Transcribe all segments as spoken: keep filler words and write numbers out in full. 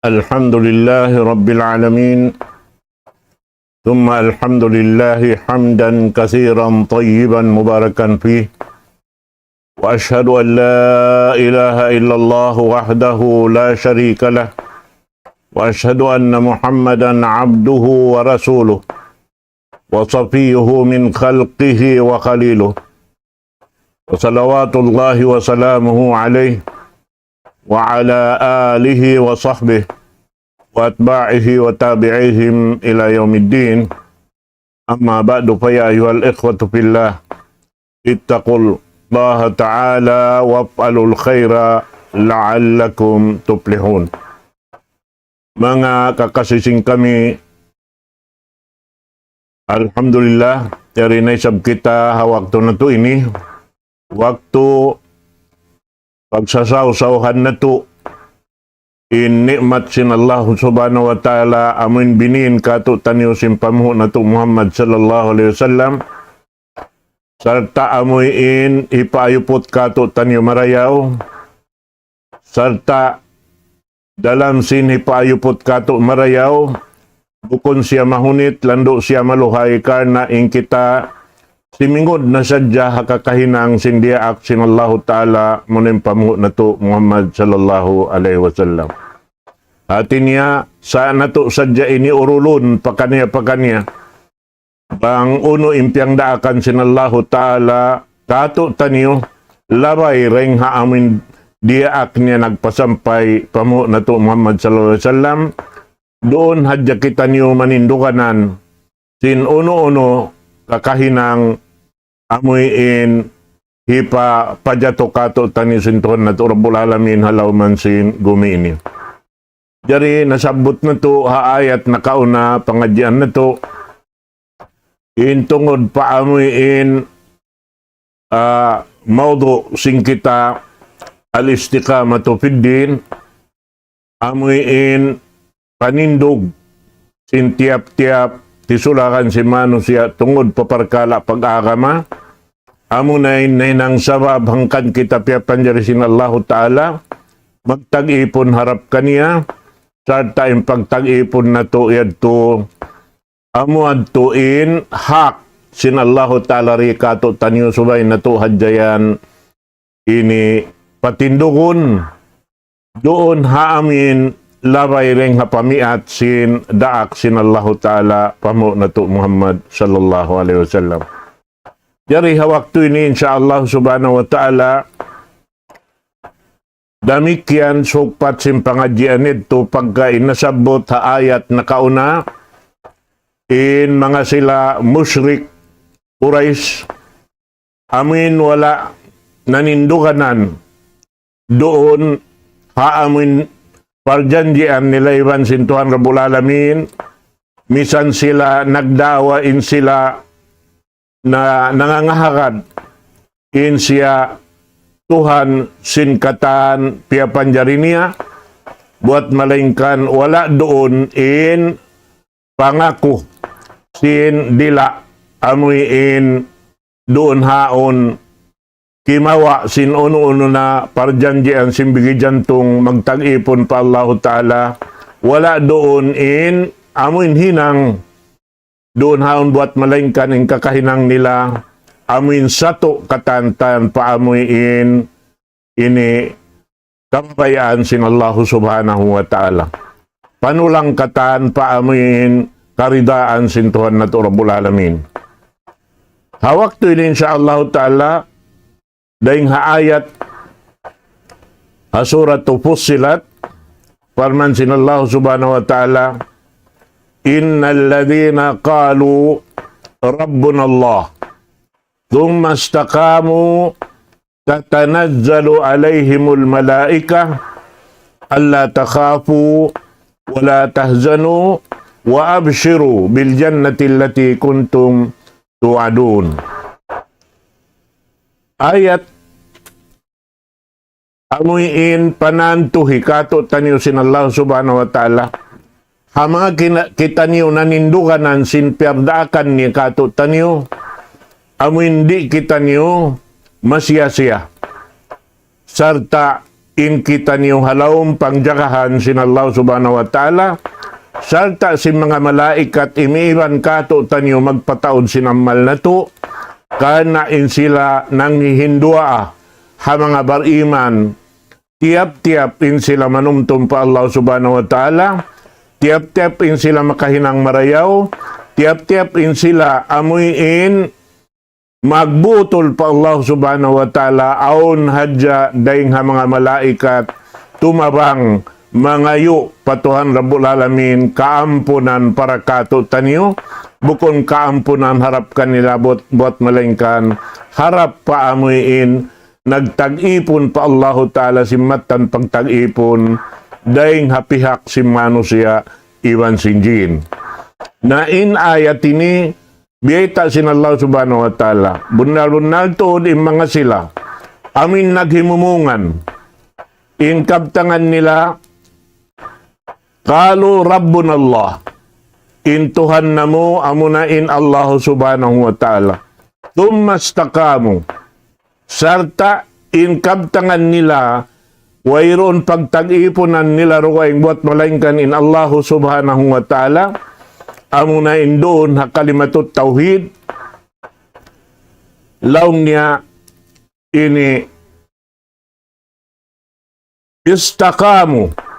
الحمد لله رب العالمين، ثم الحمد لله حمدا كثيرا طيبا مباركا فيه، وأشهد أن لا إله إلا الله وحده لا شريك له، وأشهد أن محمدا عبده ورسوله، وصفيه من خلقه وخليله، وصلوات الله وسلامه عليه وعلى آله وصحبه وأتباعه وتابعيهم إلى يوم الدين. أما بعد، فيا أيها الإخوة في الله، اتقوا الله تعالى وافعلوا الخير لعلكم تفلحون. Manga kakasi sin kami, alhamdulillah, yari na isab kita ha waktu natu' ini, waktu pagsasawsawan natu' in ni'mat sin Allah Subhanahu wa Ta'ala, amuin biniin kātu'niyu sin panghu' natu' Muhammad sallallahu alayhi wasallam, sarta' amuin hipaayuput kātu'niyu marayaw, sarta' dalam sin hipaayuput kātu' marayaw, bukun siya mahunit, landu' siya maluhay, karna' in kita simingud na sadja ha kakahinang sin diyaak sin Allahu Ta'ala, amuna in panghu' natu' Muhammad sallallahu alayhi wasallam. Hāti niya, sa' natu' sadja ini urulun pakaniya-pakaniya bang unu in piyagdaakan sin Allahu Ta'ala kātu'niyu, labay dayn ha amuin diyaak niya nagpasampay panghu' natu' Muhammad sallallahu alayhi wasallam, duun hadja kitaniyu maninduganan sin unu-unu kakahinang amuin hipapajatu kātu'niyu sin Tuhan natu' Rabbul Alamin ha lawm sin gumi ini. Jari nasabbut natu' ha ayat nakauna pangadjian natu', in tungud pa amuin, ah, mawdu' sin kita, al-istiqamatu fid din, amuin panindug sin tiyap-tiyap tisulakan sin manusiya' tungud pa parkala' pag-agama, amuna in nahinang sabab hangkan kita piyapanjari sin Allahu Ta'ala, magtag-ipun harap kaniya, sarta' in pagtag-ipun natu' yadtu, amu yadtu in hak sin Allahu Ta'ala di kātu'niyu, subay natu' hadja yan ini patindugun, duun ha amuin labay dayn ha pamiyat sin daak sin Allahu Ta'ala panghu' natu' Muhammad sallallahu alayhi wasallam. Jari ha waktu ini, insya Allah subhanahu wa ta'ala, damikkiyan sugpat sin pangadjian yadtu pagka in nasabbut ha ayat nakauna, in manga sila mushrik Quraysh, amuin wala' naninduganan duun ha amuin parjanjian nila iban sin Tuhan Rabbul Alamin, misan sila nagdaawa in sila na nangangahagad in siya Tuhan sin katan piyapanjari niya, buwat malaingkan wala' duun in pangaku sin dila' amuin duun haun kimawa' sin unu-unu na parjanjian sin bigi jantung magtag-ipun pa Allahu Ta'ala, wala' duun in amuin hinang duun haun buwat malaingkan in kakahinang nila amuin satu' katan-katan pa amuin ini kabayaan sin Allahu subhanahu wa ta'ala. Panulang katan pa amuin karidaan sin Tuhan natu' Rabbul Alamin. Ha waktu ini, insya Allahu ta'ala, dayn ha ayat ha Suratu Fussilat, parman sin Allahu subhanahu wa ta'ala, إن الذين قالوا ربنا الله ثم استقاموا تتنزل عليهم الملائكة ألا تخافوا ولا تحزنوا وأبشروا بالجنة التي كنتم توعدون. Ayat amuin panantuhi kātu'niyu sin Allah subhanahu wa ta'ala. Ha manga kina-, kitaniyu naninduganan sin piyagdaakan niya kātu'niyu, amuin di' kitaniyu masiya-siya. Sarta' in kitaniyu ha lawm pangjagahan sin Allah Subhanahu wa Ta'ala, sarta' sin manga malaikat imiiban kātu'niyu magpataud sin amal natu', karna' in sila nanghihinduwaa ha manga bariman, tiyap-tiyap in sila manumtum pa Allah Subhanahu wa Ta'ala, tiyap-tiyap in sila makahinang marayaw, tiyap-tiyap in sila amuin magbutul pa Allah Subhanahu wa Ta'ala, awn hadja dayng ha manga malaikat tumabang mangayu' pa Tuhan Rabbul Alamin kaampunan para kātu'niyu, bukun kaampunan harap kanila buwat, buwat malaingkan harap pa amuin nagtag-ipun pa Allahu Ta'ala sin mattan pagtag-ipun dayng ha pihak sin manusiya' iban sin jin. Na in ayat ini, biyayta' sin Allah Subhanahu wa Ta'ala. Bunnal-bunnal tuud in manga sila amuin naghimumungan in kabtangan nila, قالوا ربنا الله. In Tuhan namu' amuna in Allah Subhanahu wa Ta'ala. ثم استقاموا. Sarta' in kabtangan nila, wayruun pagtag-ipunan nila dugaing buwat malaingkan in Allahu Subhanahu wa Ta'ala, amuna in duun ha kalimatut tawhid, laung niya ini استقاموا,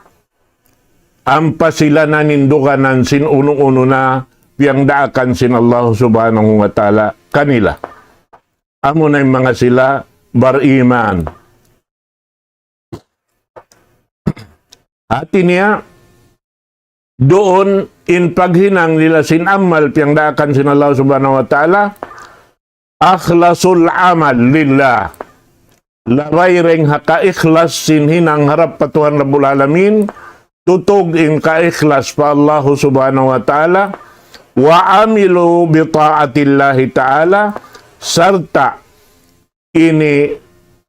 ampa sila naninduganan sin unu-unu na piyangdaakan sin Allah Subhanahu wa Ta'ala kanila. Amuna in manga sila bariman. Hati niya, duun in paghinang nila sin amal piyangdaakan sin Allah Subhanahu wa Ta'ala, أخلصوا العمل لله. Labay dayng ha kaikhlas sin hinang harap pa Tuhan Rabbul Alamin, tutug in kaikhlas pa Allah Subhanahu wa Ta'ala, وعملوا بطاعة الله تعالى, sarta' ini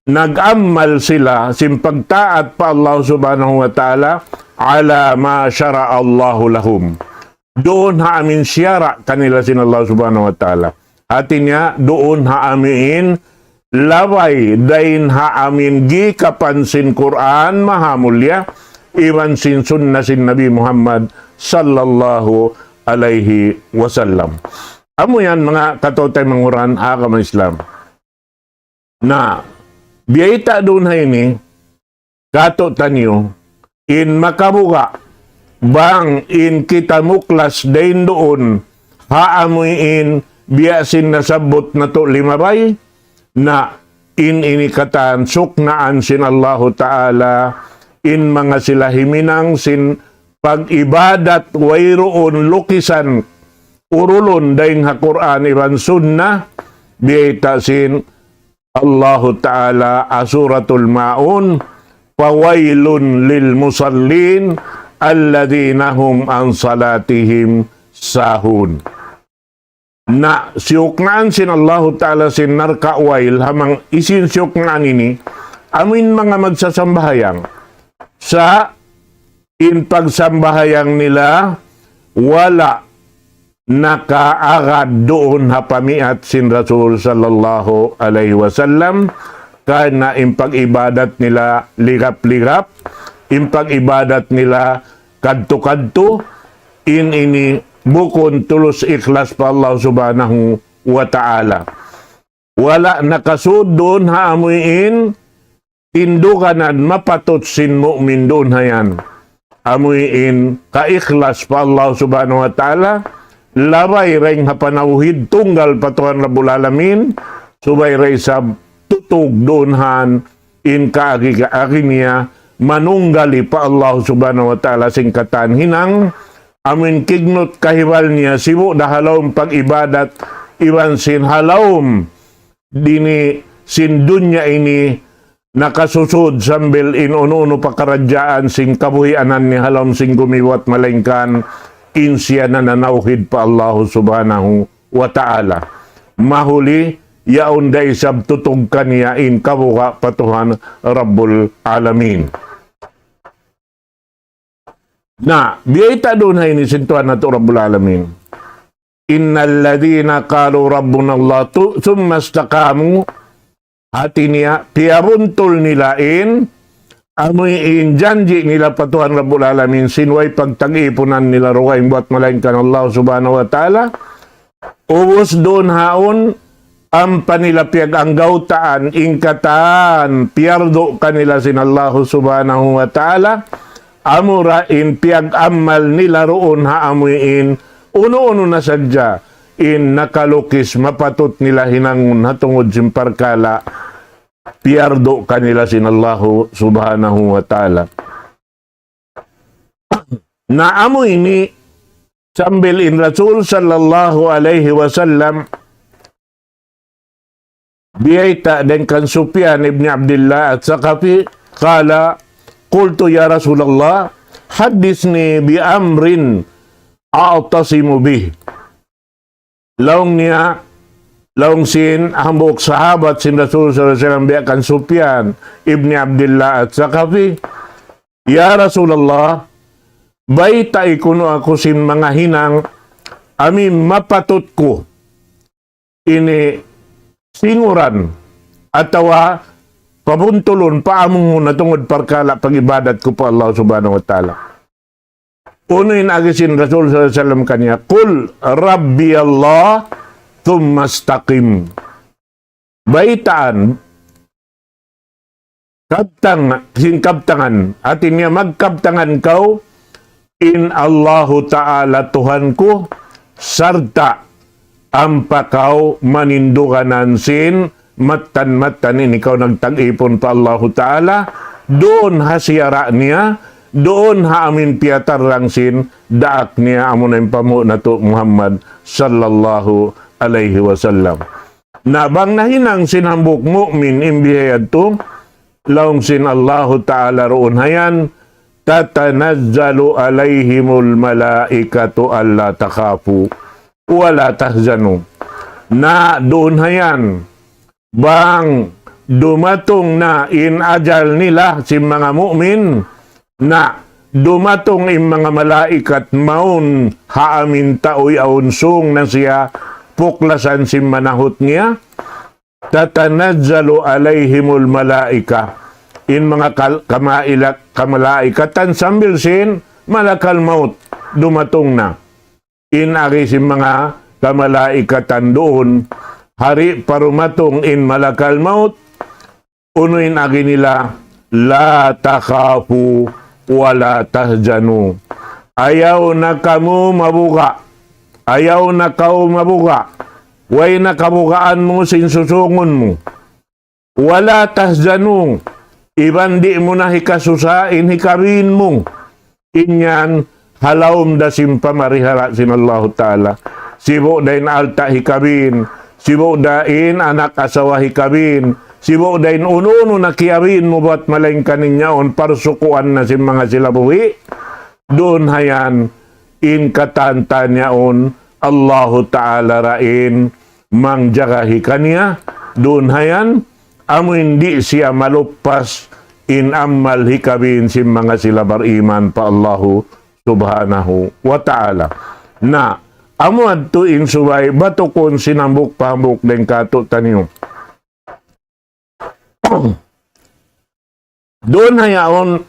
nag-amal sila sin pagtaat pa Allah Subhanahu wa Ta'ala, على ما شرع الله لهم. Duun ha amuin siyara' kanila sin Allah Subhanahu wa Ta'ala. Hati niya, duun ha amuin labay dayn ha amuin gikapan sin Qur'an Maha Mulia, iban sin sunna sin Nabi Muhammad sallallahu alayhi wasallam. Amu yan manga kataw-taymanghuran ha agama Islam. Na, biyayta' duun ha ini, katu'taniyu, in makabuga', bang in kita muklas dayn duun, ha amuin biya' sin nasabbut natu' limabay, na in ini katan suknaan sin Allahu Ta'ala, in manga sila himinang sin pag-ibadat wayruun lukisan urulun dayn ha Qur'an iban Sunnah, biyayta' sin Allahu Ta'ala ha Suratul Ma'un, فويل للمصلين الذين هم عن صلاتهم ساهون. Na siyuknaan sin Allahu Ta'ala sin narka' wayl ha manga isin siyuknaan ini, amuin manga magsasambahayang. Sa' in pagsambahayang nila, wala' nakaagad duun ha pamiat sin Rasul sallallahu alayhi wasallam, karna' in pag-ibadat nila ligap-ligap, in pag-ibadat nila kadtu-kadtu, in ini bukun tulus ikhlas pa Allah Subhanahu wa Ta'ala. Wala' nakasud duun ha amuin tinduganan mapatut sin mu'min duun ha yan. Amuin kaikhlas pa Allah Subhanahu wa Ta'ala, labay dayn ha panawhid tunggal pa Tuhan Rabbul Alamin, subay da isab tutug duun ha yan in kaagi-kaagi niya manunggali pa Allah Subhanahu wa Ta'ala sin katan hinang, amuin kignut kahibal niya sibu' da ha lawm pag-ibadat, iban sin ha lawm dini sin dunya ini nakasusud sambil in unu-unu pakaradjaan sin kabuhianan niya ha lawm sin gumiwat malaingkan in siya nananawhid pa Allah Subhanahu wa Ta'ala. Mahuli, yaun da isab tutug kaniya in kabuga' pa Tuhan Rabbul Alamin. Na, biyayta' duun ha ini sin Tuhan natu' Rabbul Alamin. إن الذين قالوا ربنا الله ثم استقاموا, hati niya, piyabuntul nila in amu in janji' nila pa Tuhan Rabbul Alamin, sin way pagtag-ipunan nila dugaing buwat malaingkan Allah Subhanahu wa Ta'ala. Ubus duun haun, ampa nila piyag-anggawtaan, in katan, piyardu kanila sin Allah Subhanahu wa Ta'ala, amura in piyag-amal nila duun ha amu in, unu-unu na sadja, in nakalukis mapatut nila hinangun ha tungud sin parkala', piyardu kanila sin Allahu Subhanahu wa Ta'ala. Na amu ini sambil in Rasul sallallahu alayhi wasallam biyayta' dayn kan Sufyan ibn Abdullah At-Saqafi, qala, qultu ya Rasulullah, haddithni bi amrin a'tasimu bih. Laung niya, laung sin hambuuk sahabat sin Rasul sallallahu alayhi wasallam biya' kan Sufyan ibn Abdullah At-Saqafi, "Ya Rasulullah, baytai kunu' aku sin manga hinang amu in mapatut ku ini singuran atawa pabuntulun, paamungun na tungud parkala' pag-ibadat ku pa Allah Subhanahu wa Ta'ala." Unu in agi sin Rasul sallallahu alayhi wasallam kaniya, "Qul Rabbi Allah, thumma istaqim." Baytaan, kabtang, sin kabtangan, hati niya magkabtangan kaw, in Allahu Ta'ala Tuhan ku, sarta' ampa kaw maninduganan sin mattan-mattan ini kaw nagtag-ipun pa Allahu Ta'ala, duun ha siyara' niya, duun ha amu in piyatarrang sin daak niya, amuna in panghu' natu' Muhammad sallallahu alayhi wasallam. Na bang nahinang sin hambuuk mu'min in biya' yadtu, laung sin Allahu Ta'ala duun hayan, "Tatanazzalu alayhimul malaikatu alla takhafu wa la tahzanu." Na duun hayan, bang dumatung na in ajal nila sin manga mu'min, na dumatung in manga malaikat mawn ha amu in tau yaun sung na siya puklasan sin manahut niya, "Tatanazzalu alayhimul malaika." In manga kal-, kamailak-, kamalaikatan sambil sin malakal maut dumatung na. In agi sin manga kamalaikatan duun, hari pa dumatung in malakal maut, unu in agi nila, "La takhafu wa la tahzanu." Ayaw na kamu mabuga'. Ayaw na kaw mabuga'. Way na kabugaan mu sin susungun mu. "Wa la tahzanu." Iban di' mu na hikasusa in hikabin mu. In yan, ha lawm da sin pamarihala sin Allahu Ta'ala. Sibu' da in alta' hikabin, sibu' da in anak asawa hikabin, sibu' da in unu-unu na kiyabin mu bat malaingkan in yaun parsukuan na sin manga sila buhi'. Duun hayan, in katan-katan yaun, Allahu Ta'ala ra in mangjagahi kaniya, duun hayan, amu in di' siya maluppas in amal hikabin sin manga sila bariman pa Allahu Subhanahu wa Ta'ala. Na, amu yadtu in subay batukun sin hambuuk pa hambuuk dayn kātu'niyu. Duun hayaun,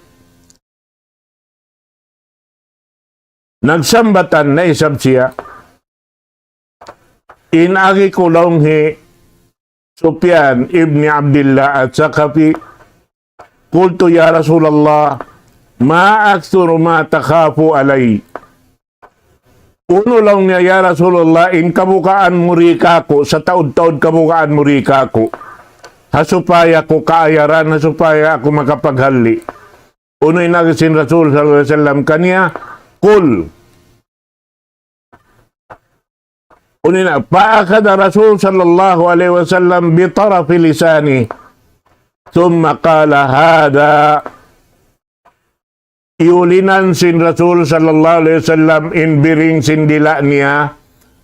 nagsambatan na isab siya, in agi ku laung hi Sufyan ibn Abdullah As-Saqafi, "Qultu ya Rasulallah, ma akthuru ma takhafu alay?" Unu laung niya, "Ya Rasulullah, in kabugaan mu di kāku', sataud-taud kabugaan mu di kāku'. Ha supaya ku kaayaran, ha supaya aku makapaghalli'." Unu in agi sin Rasul sallallahu alayhi wasallam kaniya, "Qul." Unu in, فأخذ رسول صلى الله عليه وسلم بطرف لسانه ثم قال: "هذا." Iyulinan sin Rasul sallallahu alayhi wasallam in biring sin dila' niya,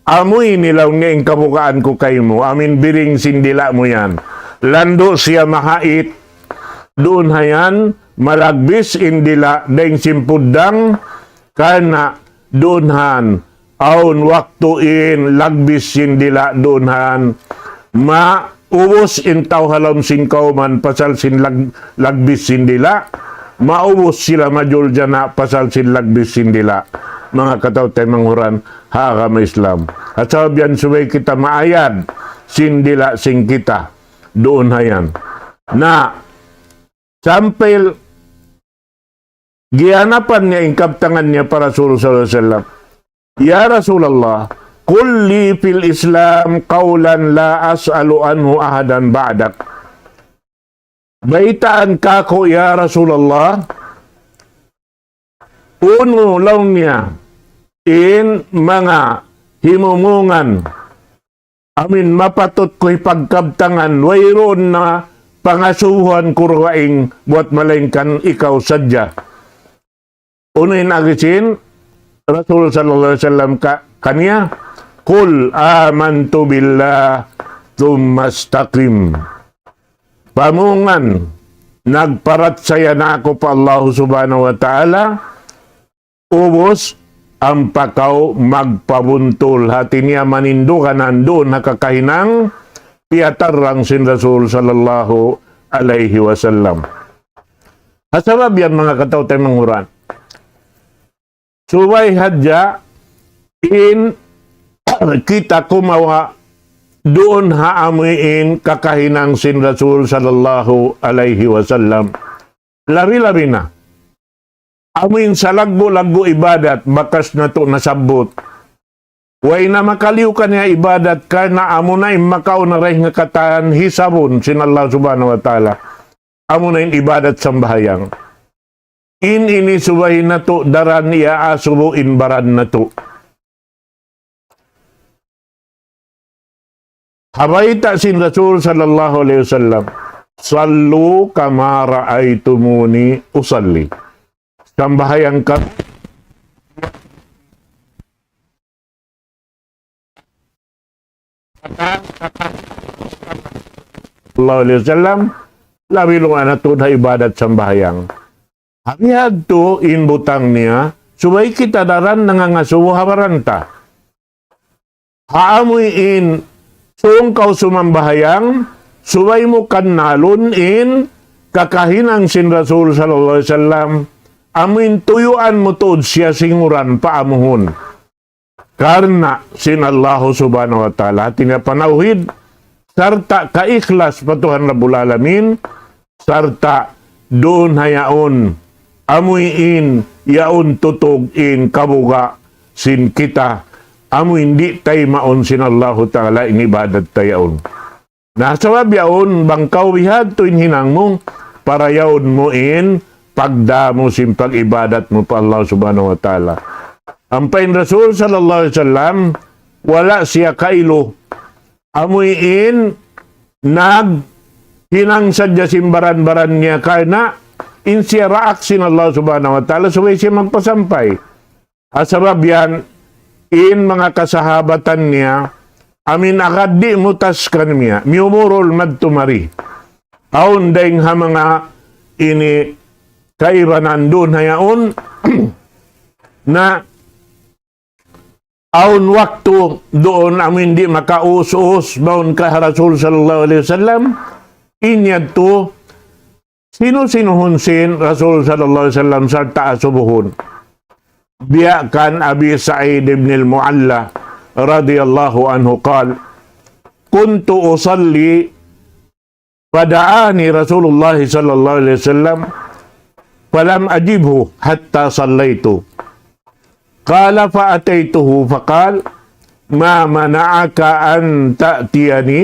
"Amu ini," laung niya, "in kabugaan ku kaymu, amu in biring sin dila' mu yan." Landu' siya mahait, duun hayan, malagbis in dila' dayn sin puddang, karna' duun hayan, awn waktu in lagbis sin dila' duun hayan, maubus in tau ha lawm sin kawman pasal sin lag-, lagbis sin dila'. maubus sila majuljana' pasal sin lagbis sin dila'. Manga kataw-taymanghuran ha agama Islam. At sabab yan subay kita maayad sin dila' sin kita duun ha yan. Na, sampay giyanapan niya in kabtangan niya pa Rasul sallallahu alayhi wasallam. "Ya Rasulullah, qul li fil Islam qawlan la as'alu anhu ahadan ba'dak." Baytaan kaku', ya Rasulullah, unu laung niya in manga himumungan amin mapatut ku hipagkabtangan, wayruun na pangasubuhan ku dugaing buwat malaingkan ikaw sadja. Unu in agi sin Rasul sallallahu alayhi wasallam ka-, kaniya, "Qul amantu billah, thumma istaqim." Pamungan, nagparachaya na aku pa Allah subhanahu wa ta'ala, ubus, ampa kaw magpabuntul, hati niya manindugan duun ha kakahinang piyatarrang sin Rasul sallallahu alayhi wasallam. Ha sabab yan, manga kataw-taymanghuran, subay hadja in kita kumawa' duun ha amuin kakahinang sin Rasul sallallahu alayhi wasallam. Labi-labi na amuin salaggu'-laggu' ibadat, bakas natu' nasabbut. Way na makaliyu kaniya ibadat, karna' amuna in makauna dayn ha katan hisabun sin Allah subhanahu wa ta'ala. Amuna in ibadat sambahayang. In ini subay natu' daran iyaasubu in baran natu'. Ha bayta' sin Rasul sallallahu alayhi wasallam, "Sallu kama ra'aytumuni usalli." Sambahayang kamu sallallahu alayhi wasallam, labi luwa na tuud ha ibadat sambahayang. Ha bihadtu in butang niya, subay kita daran nangangasubu ha baran ta. Ha amuin, sung kaw sumambahayang, subay mu kannalun in kakahinang sin Rasul sallallahu alayhi wasallam, amuin tuyuan mu tuud siya singuran paamuhun. Karna' sin Allahu subhanahu wa ta'ala, hati niya panawhid, sarta' kaikhlas pa Tuhan Rabbul Alamin, sarta' duun ha yaun, amuin yaun tutug in kabuga' sin kita, amuin di' taymaun sin Allahu ta'ala in ibadat ta yaun. Na sabab yaun, bang kaw bihadtu in hinang mu, parayaun mu in pagdā mu sin pag-ibadat mu pa Allah subhanahu wa ta'ala. Ampa in Rasul sallallahu alayhi wasallam, wala' siya kailu. Amuin naghinang sadja sin baran-baran niya karna' in siya daak sin Allah subhanahu wa ta'ala, subay siya magpasampay. Ha sabab yan, in manga kasahabatan niya, amin agad di' mutas kaniya, miyumurul madtu mari. Awn dayng ha manga ini kaibanan duun ha yaun, na awn waktu duun amin di' makaus-us mawn ka ha Rasul sallallahu alayhi wasallam, in yadtu sinu-sinuhun sin Rasul sallallahu alayhi wasallam sarta' asubuhun. Biya' kan Abi Sa'id ibn al-Mu'alla radiyallahu anhu qal, كنت أصلي فدعاني رسول الله صلى الله عليه وسلم فلم أجبه حتى صليت. قال فأتيته فقال: ما منعك أن تأتيني؟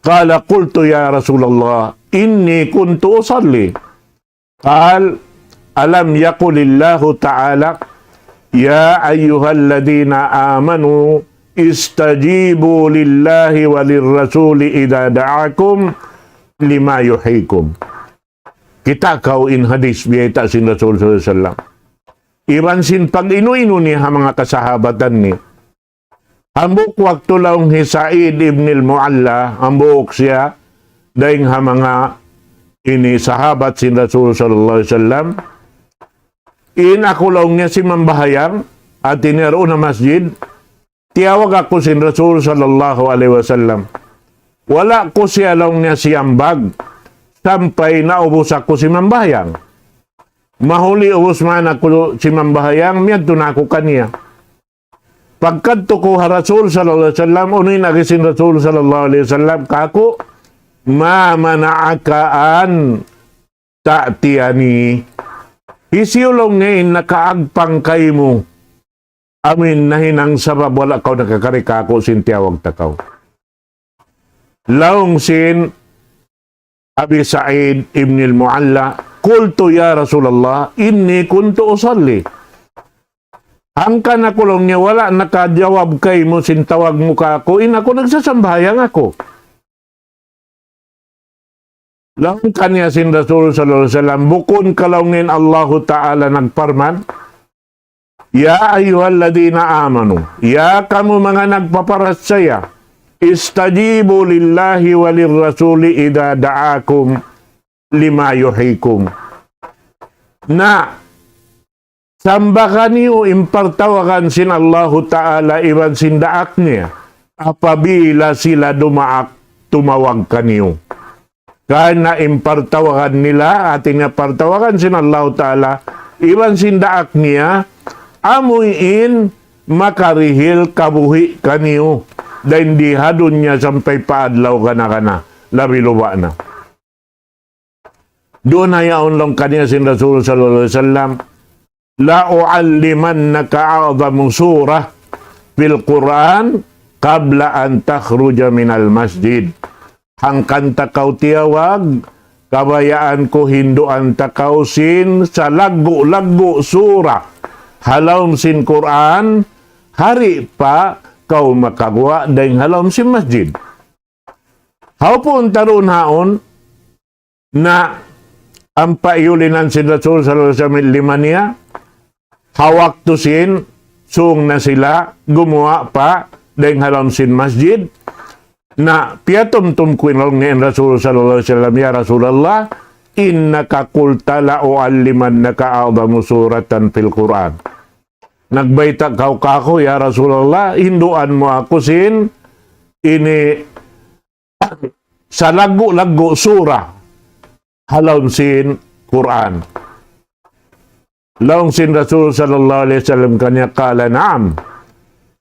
قال: قلت: يا رسول الله، إني كنت أصلي. قال: ألم يقل الله تعالى: يا أيها الذين آمنوا استجيبوا لله وللرسول إذا دعاكم لما يحييكم. Kita' kaw in hadis biyayta' sin Rasul sallallahu alayhi wasallam. Iban sin pag-inu-inu niya ha manga kasahabatan niya. Hambuuk waktu laung hi Sa'id ibn al-Mu'alla, hambuuk siya, dayng ha manga ini sahabat sin Rasul sallallahu alayhi wasallam. In aku laung niya simambahayang, hati niya duun ha masjid, tiyawag aku sin Rasul sallallahu alayhi wasallam. Wala' ku siya laung niya siyambag, sampay naubus aku simambahayang. Mahuli ubus man aku simambahayang, miyadtu na aku kaniya. Pagkadtu ku ha Rasul sallallahu alayhi wasallam, unu in agi sin Rasul sallallahu alayhi wasallam kāku', ما منعك أن تأتيني؟ Hisiyu laung niya in nakaagpang kaymu, amu in nahinang sabab wala' kaw nakakari kāku' sin tiyawag ta kaw? Laung sin Abi Sa'id ibn al-Mu'alla, قلت يا رسول الله إني كنت أصلي. Hangkan aku laung niya wala' nakajawab kaymu sin tawag mu kāku', in aku nagsasambahayang aku. Laung kaniya sin Rasul sallallahu alayhi wasallam, bukun ka laung in Allahu Ta'ala nagparman, يا أيها الذين آمنوا, ya kamu manga nagpaparachaya, استجيبوا لله وللرسول إذا دعاكم لما يحييكم. Na, sambahaniyu in partawagan sin Allahu Ta'ala iban sin daak niya, apabila sila dumaak tumawag kaniyu. Karna' in partawagan nila, hati niya partawagan sin Allahu Ta'ala, iban sin daak niya, amu in makarihil kabuhi' kaniyu, dayn di ha dunya sampay pa adlaw gana-gana, labi luba' na. Duun na yaun laung kaniya sin Rasul sallallahu alayhi wasallam, لأعلمنك أعظم سورة في القرآن قبل أن تخرج من المسجد. Hangkan ta kaw tiyawag, kabayaan ku hinduan ta kaw sin salaggu'-laggu' sura ha lawm sin Qur'an, hari pa kaw makaguwa' dayn ha lawm sin masjid. Hawpun ta duun haun, na ampa iyulinan sin Rasul sallallahu alayhi wasallam in lima niya, ha waktu sin, sung na sila, gumuwa' pa, dayn ha lawm sin masjid, na piyatumtum ku in laung niya in Rasul sallallahu alayhi wasallam, يا رسول الله إنك قلت لأعلمنك أعظم سورة في القرآن. Nagbayta' kaw kāku', ya Rasulullah, hinduan mu aku sin ini salaggu'-laggu' sura ha lawm sin Qur'an. Laung sin Rasul sallallahu alayhi wasallam kaniya, قال نعم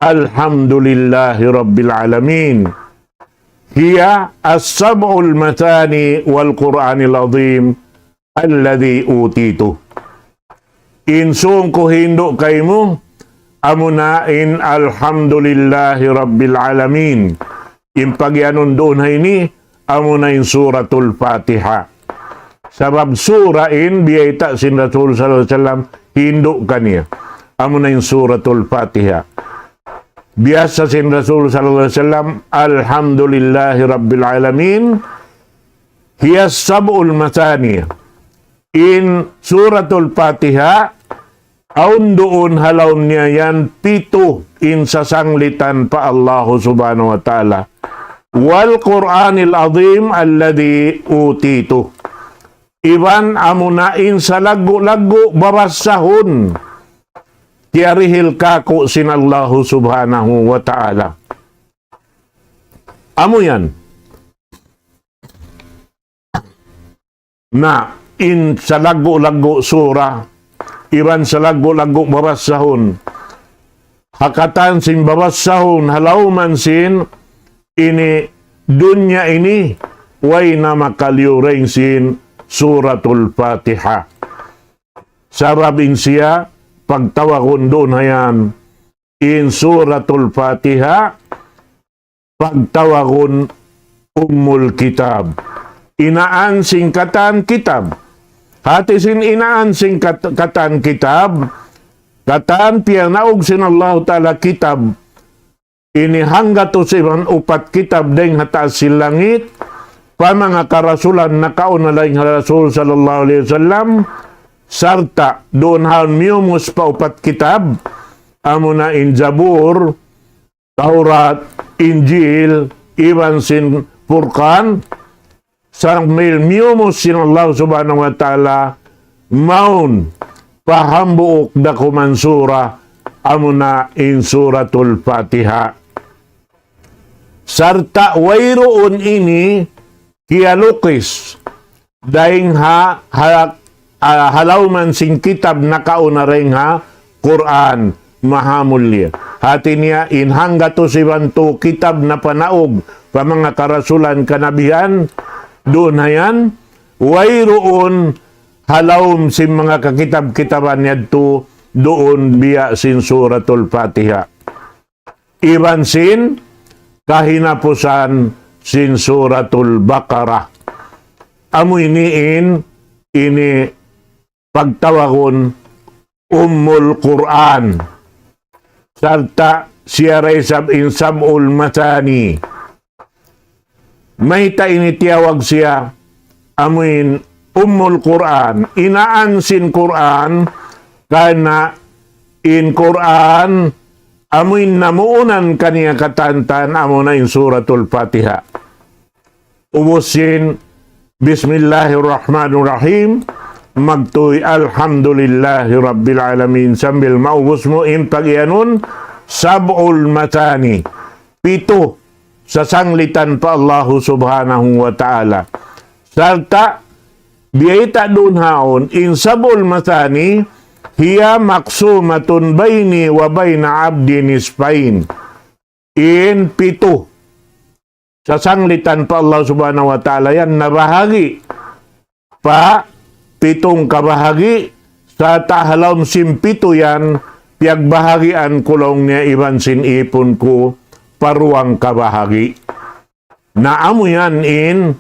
الحمد لله رب العالمين هي السبع المثاني والقرآن العظيم الذي أوتيته. In sung ku hindu' kaymu, amuna in Alhamdulillahi Rabbil Alamin. In pagiyanun duun ha ini, amuna in Suratul Fatiha. Sabab sura in biyayta' sin Rasul sallallahu alayhi wasallam hindu' kaniya. Amuna in Suratul Fatiha. Biyasa sin Rasul sallallahu alayhi wasallam, Alhamdulillahi Rabbil Alamin. هي السبع المثاني. In Suratul Fatiha, awn duun ha lawm niya yan pitu in sasanglitan pa Allahu Subhanahu wa Ta'ala. والقرآن العظيم الذي أوتيته. Iban amuna in salaggu'-laggu' babassahun, tiyarihil kāku' sin Allahu Subhanahu wa Ta'ala. Amu yan. Na, in salaggu'-laggu' sura, iban salaggu'-laggu' babassahun, ha katan sin babassahun, ha lawman sin ini dunya ini, way na makaliyu dayn sin Suratul Fatiha. Sabab in siya, pagtawagun duun ha yan, in Suratul Fatiha, pagtawagun Ummul Kitab. Inaan sin katan kitab. Hati sin inaan sin kat-, katan kitab, katan piyanaug sin Allahu Ta'ala kitab. Ini hanggatus iban upat kitab dayn ha taas sin langit, pa manga karasulan nakauna dayn ha Rasul sallallahu alayhi wasallam, sarta' duun ha miyumus pa upat kitab, amuna in Zabur, Tawrat, Injil, iban sin Furqan, sambil miyumus sin Allah Subhanahu wa Ta'ala, mawn pa hambuuk dakuman sura, amuna in Suratul Fatiha. Sarta' wayruun ini kiyalukis dayn ha halak ah, ha lawm sin kitab nakauna dayn ha Qur'an, mahamulliya. Hati niya in hanggatus iban tu kitab napanaug pa manga karasulan kanabihan, duun ha yan, wayruun ha lawm sin manga kakitab-kitaban yadtu duun biya' sin Suratul Fatiha. Iban sin kahinapusan sin Suratul Baqarah. Amu ini in, ini pagtawagun Ummul Qur'an. Sarta' siya da isab in Sab'ul Mathani. Mayta' ini tiyawag siya amuin Ummul Qur'an, inaan sin Qur'an, karna' in Qur'an amuin namuunan kaniya katantan amuna in Suratul Fatiha. Ubus sin Bismillahirrahmanirrahim, magtuy Alhamdulillahi Rabbil Alamin sambil maubus mu in pag-iyanun Sab'ul Mathani, pitu sasanglitan pa Allahu Subhanahu wa Ta'ala. Sarta' biyayta' duun haun in Sab'ul Mathani, hiya maqsumatun bayni wa bayna abdi nisfayn. In pitu sasanglitan pa Allah Subhanahu wa Ta'ala yan nabahagi' pa pitung kabahagi', sarta' ha lawm sin pitu yan piyagbahagian ku laung niya iban sin ipun ku pa duwang kabahagi'. Na amu yan in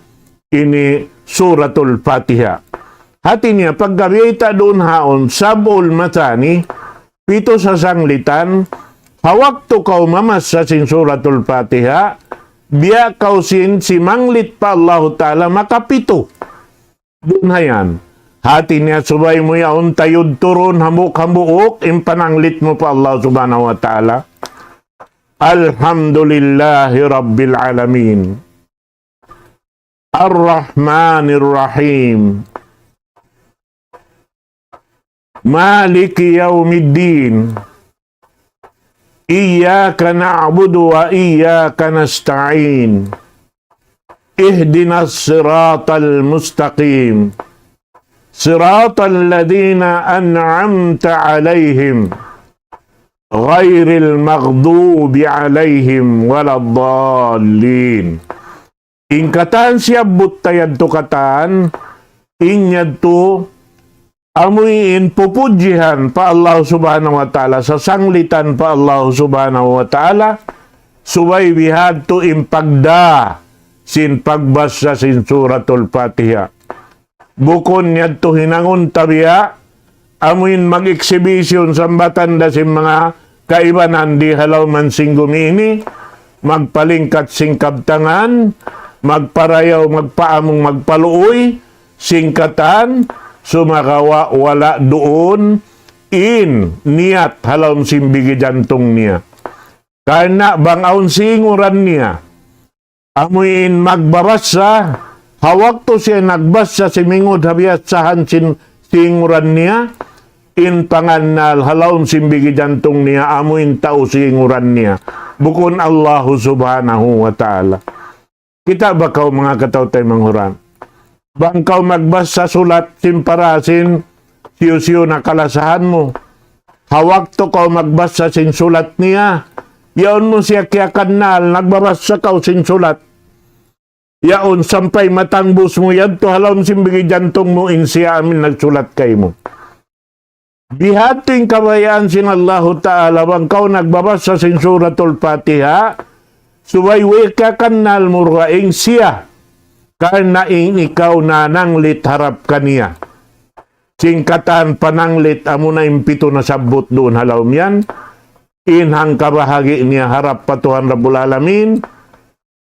ini Suratul Fatiha. Hati niya pagka biyayta' duun haun Sab'ul Mathani, pitu sasanglitan, ha waktu kaw mamassa sin Suratul Fatiha, biya' kaw sin simanglit pa Allahu Ta'ala makapitu. Duun ha yan. Hati niya subay mu yaun tayud turun hambuuk-hambuuk in pananglit mu pa Allah Subhanahu wa Ta'ala. Alhamdulillahi Rabbil Alamin. Ar-Rahmanir Rahim. مالك يوم الدين. إياك نعبد وإياك نستعين. اهدنا الصراط المستقيم. صراط الذين أنعمت عليهم غير المغضوب عليهم ولا الضالين. In katan siyabbut ta yadtu katan, in yadtu amuin pupudjihan pa Allah Subhanahu wa Ta'ala, sasanglitan pa Allah Subhanahu wa Ta'ala, subay bihadtu in pagdā sin pagbassa sin Suratul Fatiha. Bukun yadtu hinangun ta biya' amuin mag-exhibition sambatan da sin manga kaibanan di ha lawm sin gumi ini, magpalingkat sin kabtangan, magparayaw, magpaamung, magpaluuy, sin katan, sumagawa' wala' duun in niyat ha lawm sin bigi jantung niya. Karna' bang awn singuran niya, amuin magbabassa, ha waktu siya nagbassa simingud ha biyassahan sin singuran niya, in pangannal ha lawm sin bigi jantung niya, amuin tau singuran niya. Bukun Allahu Subhanahu wa Ta'ala. Kita' ba kaw manga kataw-taymanghuran? Bang kaw magbassa sulat sin parasin, siyu-siyu na kalasahan mu. Ha waktu kaw magbassa sin sulat niya, yaun mu siya kiyakannal, nagbabassa kaw sin sulat. Yaun sampay matangbus mu yadtu ha lawm sin bigi jantung mu in siya amin nagsulat kaymu. Bihadtu in kabayaan sin Allahu Ta'ala bang kaw nagbabassa sin Suratul Fatiha, subay way kakannal mu dugaing siya, karna' in ikaw nananglit harap kaniya. Sin katan pananglit amuna in pitu nasabbut duun ha lawm yan, in hangkabahagi' niya harap pa Tuhan Rabbul Alamin,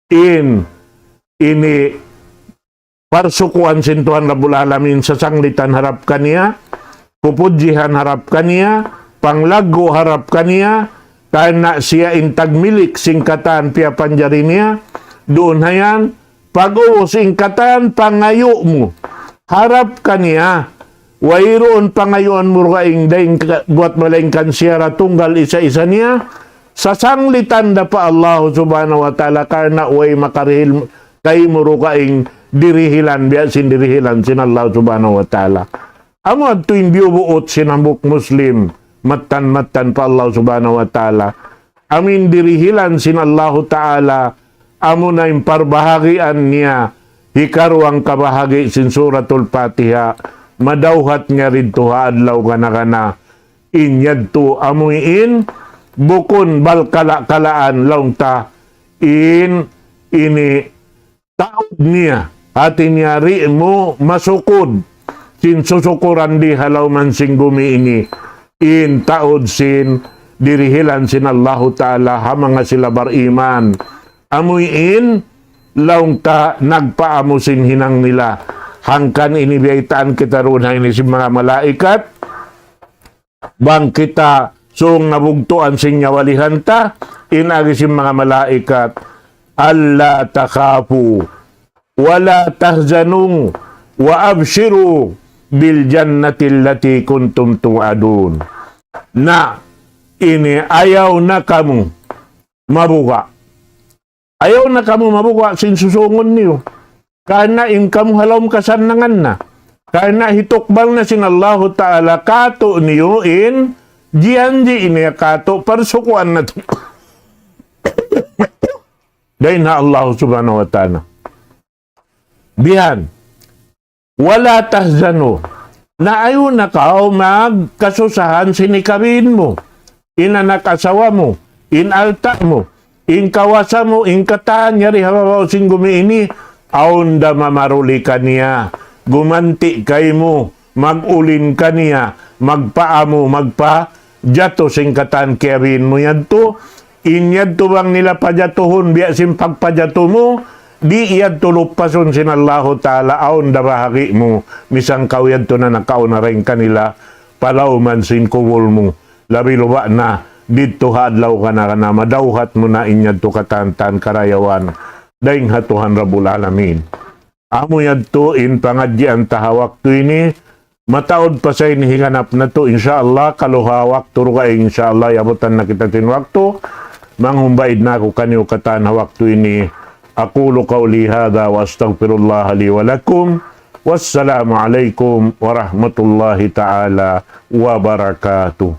in ini parsukuan sin Tuhan Rabbul Alamin, sasanglitan harap kaniya, pupudjihan harap kaniya, panglaggu' harap kaniya, karna' siya in tagmilik sin katan piyapanjari niya, duun ha yan, pag-ubus in katan pangayu' mu harap kaniya, wayruun pangayuan mu dugaing dayn ka, buwat malaingkan siya ra tunggal isa-isa niya, sasanglitan da pa Allah Subhanahu wa Ta'ala karna' way makarihil kaymu dugaing dirihilan, biya' sin dirihilan sin Allah Subhanahu wa Ta'ala. Amu yadtu in biyubuut sin hambuuk Muslim, mattan-mattan pa Allah Subhanahu wa Ta'ala. Amu in dirihilan sin Allahu Ta'ala, amu na in parbahagian niya, hikaruwang kabahagi sin Suratul Fatiha, madawhat niya didtu ha adlaw gana-gana. In yadtu amu in, bukun balkala-kalaan laung ta, in ini taud niya, hati niya di' mu masukud, sin susukuran di ha lawm sin gumi ini, in taud sin dirihilan sin Allahu Ta'ala ha manga sila bariman. Amu in laung ta nagpaamu sin hinang nila. Hangkan ini biyaytaan kita duun ha ini sin manga malaikat, bang kita sung nabugtuan sin nyawalihan ta, in agi sin manga malaikat, ألا تخافوا ولا تحزنوا وأبشروا بالجنة التي كنتم توعدون. Na, ini ayaw na kamu mabuga'. Ayaw na kamu mabuga' sin susungun niyu. Karna' in kamu ha lawm kasannangan na. Karna' hitukbal na sin Allahu Ta'ala kātu'niyu in, jiyanji' niya kātu', parsukuan natu'. Dayn ha Allah Subhanahu wa Ta'ala. Bihan. ولا تحزنوا. Na ayaw na kaw magkasusahan sin hikabin mu, in anak asawa mu, in alta' mu, in kawasa mu, in katan yari ha babaw sin gumi ini, awn da mamaruli kaniya, gumanti' kaymu, mag-ulin kaniya, magpaamu, magpajatu sin katan kiyabin mu yadtu, in yadtu bang nila pajatuhun, biya' sin pagpajatu mu, di' yadtu lupasun sin Allahu Ta'ala, awn da bahagi' mu, misan kaw yadtu na nakauna dayn kanila, pa lawm sin kubul mu, labi luba' na, didtu ha adlaw gana-gana, madawhat mu na in yadtu katan-katan karayawan, dayn ha Tuhan Rabbul Alamin. Amu yadtu in pangadjian ta ha waktu ini, mataud pa sa in higanap natu', insya Allah, kalu ha waktu dugaing, insya Allah, yabutan na kita sin waktu, manghumbaid na aku kaniyu katan ha waktu ini. أقول قولي هذا وأستغفر الله لي ولكم. والسلام عليكم ورحمة الله تعالى وبركاته.